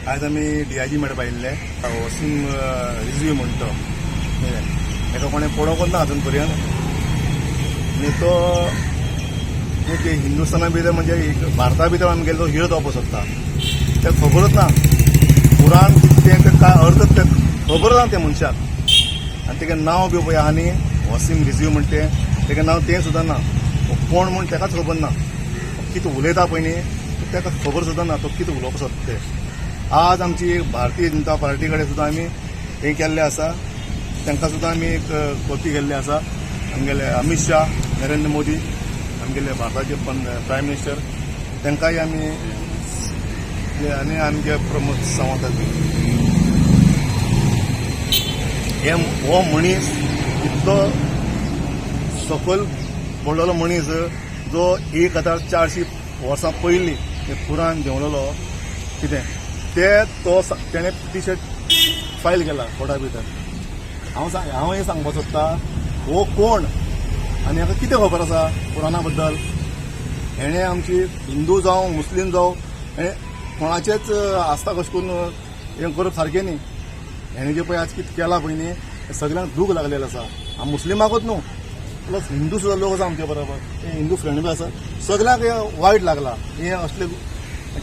आयज आमी डीआयजी मेळपा आयिल्ले. वसीम रिजवी म्हणटा तो, हेका कोणें पळोवंकच ना अजून पर्यंत. आनी तो एक हिंदुस्थाना भितर, म्हणजे एक भारता भितर आमगेलो तो हिरो जावपाक सोदता. तेका खबरूच ना कुरान कितें तें, काय अर्थ तें खबर ना त्या मनशाक. आनी तेगे नांव बी पळय आहा न्ही, वसीम रिजवी म्हणटा तें, तेगें नांव तें सुद्दां ना. हो कोण म्हूण तेकाच खबर ना. कितें उलयता पळय न्ही, तेका खबर सुद्दां ना तो कितें उलोवपाक सोदता तें. आज आमची भारतीय जनता पार्टी कडेन सुद्दां आमी हें केल्लें आसा. तांकां सुद्दां आमी एक कॉपी केल्ली आसा. आमगेले अमीत शाह, नरेंद्र मोदी, आमगेले भारताचे प्रायम मिनिस्टर, तांकांय आमी आनी आमगे प्रमोद सावंत. हे हो मनीस इतलो सकयल पडलेलो मनीस, जो 1400 वर्सां पयलीं हे कुरान देंवलेलो कितें ते तो तेणें पिटिशन फायल केला कोर्टा भितर. हांव हें सांगपाक सोदता, हो कोण आनी हाका कितें खबर आसा कुराना बद्दल? हेणें आमची हिंदू जावं, मुस्लीम जावं, हेणें कोणाचेच आस्था कशें करून हें करप सारकें न्ही. हेणें जें पळय आज कितें केलां पळय न्ही, तें सगल्यांक दूख लागलेलें आसा. मुस्लिमाकूच न्हू, प्लस हिंदू सुद्दां लोक आसा आमचे बरोबर, ते हिंदू फ्रेंड बी आसा, सगल्यांक हें वायट लागला. हे असले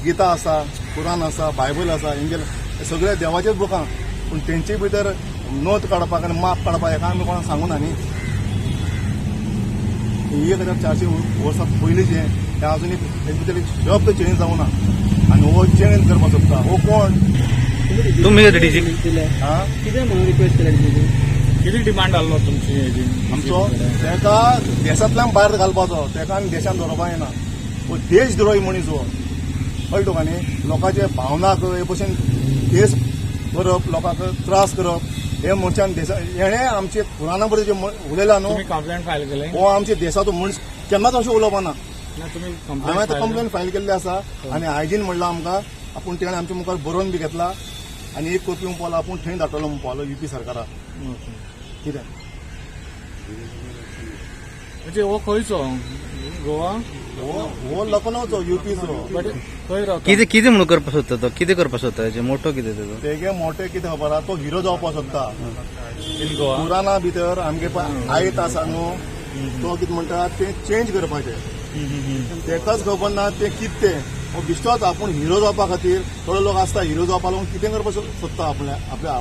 गीता आसा, कुरान आसा, बायबल आसा, हेंगे सगळे देवाचेच बुकां, पूण तेंचे भितर नोंद काडपाक आनी माप काडपाक हेका आमी कोणाक सांगू ना न्ही. 1400 वर्सां पयलींचें तें अजून तेजे भितर एक शब्द चेंज जावना आनी हो चेंज करपाक सोदता. हो कोण? तुम्ही डीजी हा. कितें म्हणून रिक्वेस्ट केल्या डीजीक? किती डिमांड आसलो तुमची हेजी? आमचो तेका देशांतल्यान भायर घालपाचो तेका आनी देशांत दवरपा येना. हो देशद्रोही मनीस हो. कळ्ळें तुका न्ही? लोकांचे भावनाक हे भशेन केस करप, लोकांक त्रास करप, हे मनशान देशा हेणें आमचे कुराना बद्दल जे उलयला न्हू. तुम्ही कंप्लेंट फायल केले? हो आमच्या देशाचो मनीस केन्नाच अशें उलोवपा ना. ना, तुम्ही हांवें आतां कंप्लेंट कंप्लेन फायल केल्ली आसा आनी आयजीन म्हणलां आमकां आपूण तेणें आमच्या मुखार बरोवन बी घेतला आनी एक कॉपी म्हणपालो आपूण थंय धाडटलो म्हणपालो युपी सरकाराक कितें. म्हणजे हो खंयचो, गोवा? हो हो लखनौचो, युपीचो. बट खंय रावता? कितें कितें म्हणून करपाक सोदता तो? कितें करपाक सोदता? हेजे मोटो कितें तेजो? तेगे मोटे कितें खबर आहा, तो हिरो जावपाक सोदता. इन गोवा. कुराना भितर आमगे पळय आयत आसा न्हू, तो कितें म्हणटा तें चेंज करपाचें. तेकाच खबर ना तें कितें तें. हो बिश्टोच आपूण हिरो जावपा खातीर. थोडे लोक आसता हिरो जावपा लागून कितें करपाक सोदता आपल्या आपल्या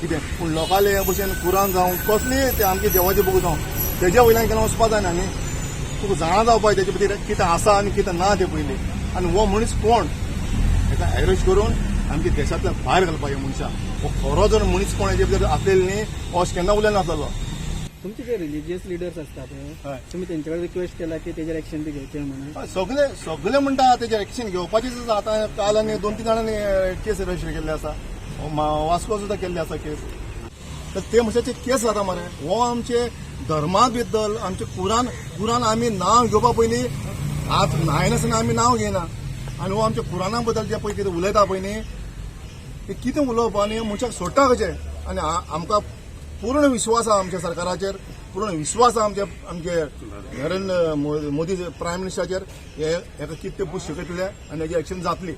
कितें. पूण लोकांले हे भशेन कुरान जावं, कसलीय ते आमगे देवाचे बूक जावं, तेजे वयल्यान केन्ना वचपा जायना न्ही. तुका जाणा जावपाक तेजे भितर कितें आसा आनी कितें ना तें पयलीं. आनी हो मनीस कोण, हेका एरेस्ट करून आमच्या देशांतल्यान भायर घालपाक. हे मनशाक, हो खरो जर मनीस कोण हेजे भितर आसलेलो न्ही, हो अशें केन्ना उलयनासलो. तुमचे जे रिलिजियस लिडर्स असतात हय. तुमी तेंचे कडेन रिक्वेस्ट केला की तेजेर एक्शन बी घेवचें म्हणून? सगळे सगळे म्हणटा तेजेर एक्शन घेवपाचीच आसा. आतां काल आनी दोन तीन जाणांनी केस रजिस्टर केल्ले आसा. वास्को सुद्दां केल्ले आसा केस. तर ते मनशाचे केस जाता मरे. हो आमचे धर्मा बद्दल, आमचे कुरान कुरान आमी नांव घेवपा पयलीं हात न्हायनासतना आमी नांव घेयना आनी हो आमच्या कुराना बद्दल जे पळय कितें उलयता पळय न्ही, ते कितें उलोवप आनी मनशाक सोडटा कशें? आनी आमकां पूर्ण विश्वास आहा आमच्या सरकाराचेर, पूर्ण विश्वास आहा आमचे आमचे नरेंद्र मोदी प्रायम मिनिस्टराचेर. हे हेका कितें पूस शिकयतले आनी हेजी एक्शन जातली.